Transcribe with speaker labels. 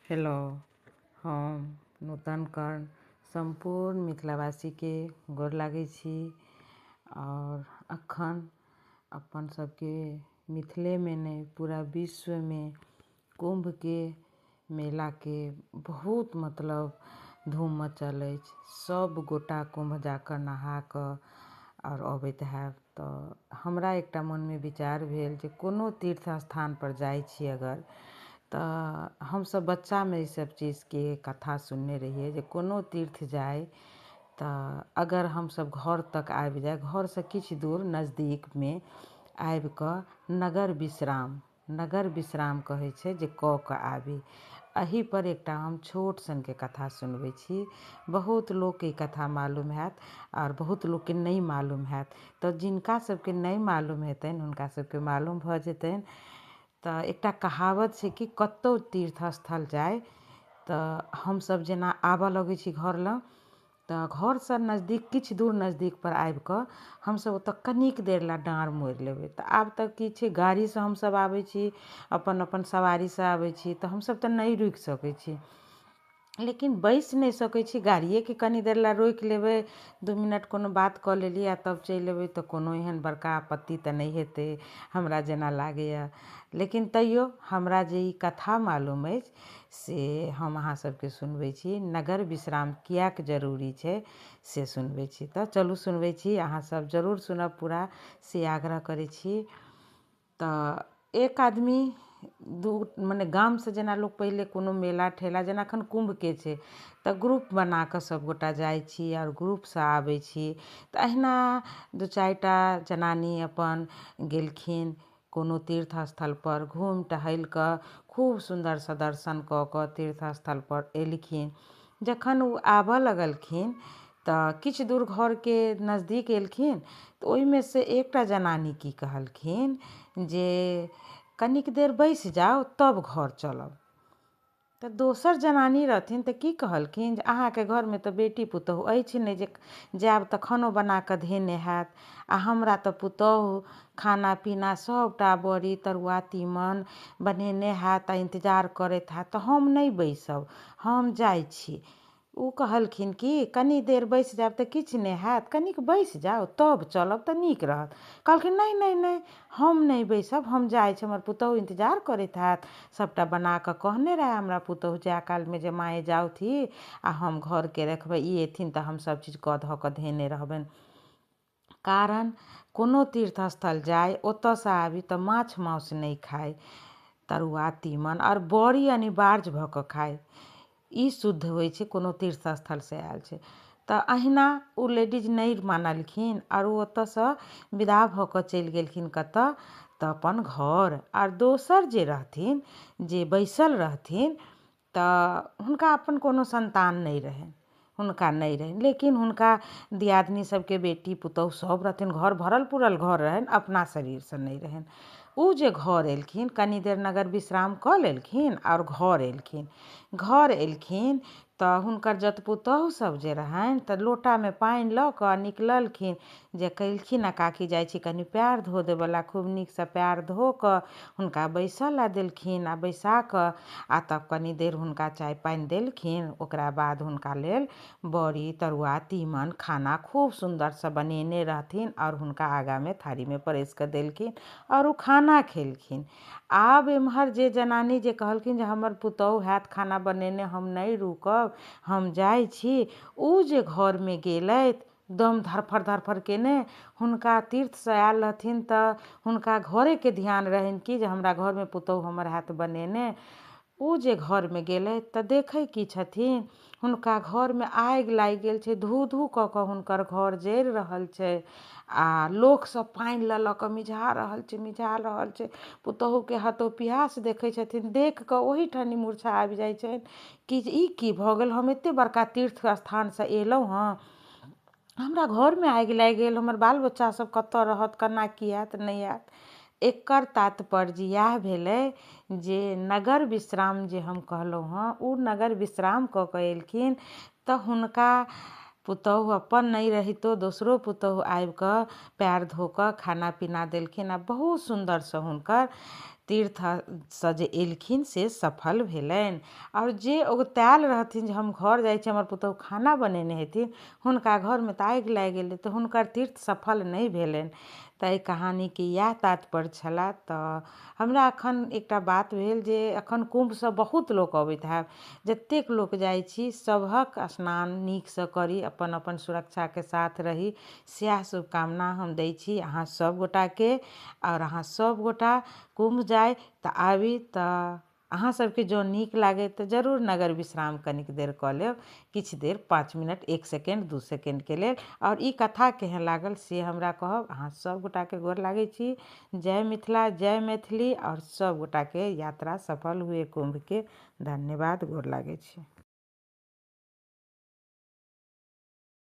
Speaker 1: Hello, हम नूतन कर्ण सम्पूर्ण मिथिलावासीके गोर लागै छी। आओर अखन अपन सबके मिथिलेमे नहि, पूरा विश्वमे कुम्भके मेलाके बहुत मतलब धूम मचल अछि। सब गोटा कुम्भ जाकऽ नहाकऽ आओर अबैत हैब। तऽ हमरा एकटा मनमे विचार भेल जे कोनो तीर्थ स्थानपर जाइ छी अगर, तऽ हमसब बच्चामे ईसब चीजके कथा सुनने रहियै जे कोनो तीर्थ जाइ तऽ अगर हमसब घर तक आबि जाइ, घरसँ किछु दूर नजदीकमे आबिकऽ नगर विश्राम, नगर विश्राम कहै छै जे कऽ कऽ आबी। एहिपर एकटा हम छोट सनके कथा सुनबै छी। बहुत लोकके ई कथा मालूम हैत आओर बहुत लोकके नहि मालूम हैत। तऽ जिनका सबके नहि मालूम हेतनि, हुनका सबके मालूम भऽ जेतनि। तऽ एकटा कहावत छै कि कतहु तीर्थ स्थल जाइ तऽ हमसब जेना आबऽ लगै छी घर लग, तऽ घरसँ नजदीक किछु दूर नजदीकपर आबिकऽ हमसब ओतऽ कनिक देर लए डाँड़ मोड़ि लेबै। तऽ आब तऽ की छै, गाड़ीसँ हमसब आबै छी, अपन अपन सवारीसँ आबै छी, तऽ हमसब तऽ नहि रुकि सकै छी, लेकिन बैसि नहि सकै छी। गाड़िएके कनी देर लए रोकि लेबै, 2 मिनट कोनो बात कऽ लेलियै आ तब चलि एबै, तऽ कोनो एहन बड़का आपत्ति तऽ नहि हेतै, हमरा जेना लागैए। लेकिन तैयो हमरा जे ई कथा मालूम अछि से हम अहाँ सबके सुनबै छी। नगर विश्राम किएक जरूरी छै से सुनबै छी। तऽ चलू सुनबै छी, अहाँ सब जरूर सुनब पूरा, से आग्रह करै छी। तऽ एक आदमी दू मने गामसँ जेना लोक पहिले कोनो मेला ठेला, जेना एखन कुम्भके छै, तऽ ग्रुप बना कऽ सबगोटा जाइ छी आओर ग्रुपसँ आबै छी। तऽ अहिना दू चारिटा जनानी अपन गेलखिन कोनो तीर्थ स्थलपर, घुमि टहलि कऽ खूब सुन्दरसँ दर्शन कऽ कऽ तीर्थ स्थलपर एलखिन। जखन ओ आबऽ लगलखिन तऽ किछु दूर घरके नजदीक एलखिन, तऽ ओहिमे से एकटा जनानी की कहलखिन जे कनिक देर बैसि जाउ, तब घर चलब। तऽ दोसर जनानी रहथिन तऽ की कहलखिन जे अहाँके घरमे तऽ बेटी पुतोहु अछि नहि जे जायब तऽ खानो बना कऽ धेने हैत, आ हमरा तऽ पुतोहु खाना पीना सभटा बड़ी तरुआ तीमन बनेने हैत आ इन्तजार करैत हैत, तऽ हम नहि बैसब, हम जाइ छी। ओ कहलखिन कि कनी देर बैसि जायब तऽ किछु नहि हैत, कनिक बैसि जाउ तब चलब तऽ नीक रहत। कहलखिन, नहि नहि नहि, हम नहि बैसब, हम जाइ छी, हमर पुतोहु इन्तजार करैत हैत, सभटा बना कऽ कहने रहए हमरा पुतोहु जाय कालमे जे माय जाउथी आ हम घरके रखबै, ई एथिन तऽ हम सभ चीज कऽ धऽ कऽ धेने रहबनि। कारण कोनो तीर्थ स्थल जाइ, ओतऽसँ आबी तऽ माछ मासु नहि खाइ, तरुआ तीमन आओर बड़ी अनिवार्य भऽ कऽ खाइ, ई शुद्ध होइ छै कोनो तीर्थ स्थलसँ आयल छै तऽ। अहिना ओ लेडीज नहि मानलखिन आओर ओ ओतऽसँ विदा भऽ कऽ चलि गेलखिन। कतऽ? तऽ अपन घर। आर दोसर जे रहथिन, जे बैसल रहथिन, तऽ हुनका अपन कोनो सन्तान नहि रहनि, हुनका नहि रहनि, लेकिन हुनका दियादनी सबके बेटी पुतोहु सब रहथिन, घर भरल पुरल घर रहनि, अपना शरीरसँ नहि रहनि। ओ जे घर एलखिन, कनी देर नगर विश्राम कऽ लेलखिन आओर घर एलखिन। घर एलखिन तऽ हुनकर जत पुतोहु सब जे रहनि, तऽ लोटामे पानि लऽ कऽ निकललखिन जे कहलखिन आ काकी, जाइ छी कनि पएर धो देबऽला। खूब नीकसँ पएर धो कऽ हुनका बैसऽ लए देलखिन आ बैसा कऽ आ तब कनी देर हुनका चाय पानि देलखिन। ओकरा बाद हुनका लेल बड़ी तरुआ तीमन खाना खूब सुन्दरसँ बनेने रहथिन आओर हुनका आगाँमे थारीमे परसि कऽ देलखिन आओर ओ खाना खेलखिन। आब एम्हर जे जनानी जे कहलखिन जे हमर पुतोहु हैत खाना बनेने, हम नहि रुकब, हम जाइ छी, ओ जे घरमे गेलथि दम धरफड़ धरफड़ केने, हुनका तीर्थसँ आयल रहथिन तऽ हुनका घरेके ध्यान रहनि कि जे हमरा घरमे पुतोहु हमर हैत बनेने। ओ जे घरमे गेलथि तऽ देखै की छथिन, हुनका घरमे आगि लागि गेल छै, धू धू कऽ कऽ हुनकर घर जरि रहल छै आ लोकसब पानि लऽ लऽ कऽ मिझा रहल छै, मिझा रहल छै। पुतोहुके हतोपियास देखै छथिन, देख कऽ ओहिठाम मूर्छा आबि जाइ छनि कि ई की भऽ गेल? हम एते बड़का तीर्थ स्थानसँ एलहुँ हँ, हमरा घरमे आगि लागि गेल, हमर बाल बच्चा सब कतऽ रहत, केना की हैत, नहि हैत? एकर तात्पर्य इएह भेलै जे नगर विश्राम जे हम कहलहुँ हँ, ओ नगर विश्राम कऽ कऽ एलखिन तऽ हुनका पुतोहु अपन नहि रहितो दोसरो पुतोहु आबि कऽ पएर धो कऽ खाना पीना देलखिन आ बहुत सुन्दरसँ हुनकर तीर्थसँ जे एलखिन से सफल भेलनि। आओर जे औगतायल रहथिन जे हम घर जाइ छी, हमर पुतहु खाना बनेने हेथिन, हुनका घरमे तऽ आगि लागि गेलै, तऽ हुनकर तीर्थ सफल नहि भेलनि। तऽ एहि कहानीके इएह तात्पर्य छलए। तऽ हमरा एखन एकटा बात भेल जे एखन कुम्भसँ बहुत लोक अबैत हैब। जतेक लोक जाइ छी, सभक स्नान नीकसँ करी, अपन अपन सुरक्षाके साथ रही, सएह शुभकामना हम दै छी अहाँ सभगोटाके। आओर अहाँ सभगोटा कुम्भ जाइ तऽ आबी, तऽ अहाँ सबके जँ नीक लागै तऽ जरूर नगर विश्राम कनिक देर कऽ लेब, किछु देर, 5 मिनट, 1 सेकेण्ड, 2 सेकेण्डके लेल। आओर ई कथा केहन लागल से हमरा कहब। अहाँ सभगोटाके गोर लागै छी। जय मिथिला, जय मैथिली, आओर सभगोटाके यात्रा सफल हुए कुम्भके। धन्यवाद, गोर लागै छी।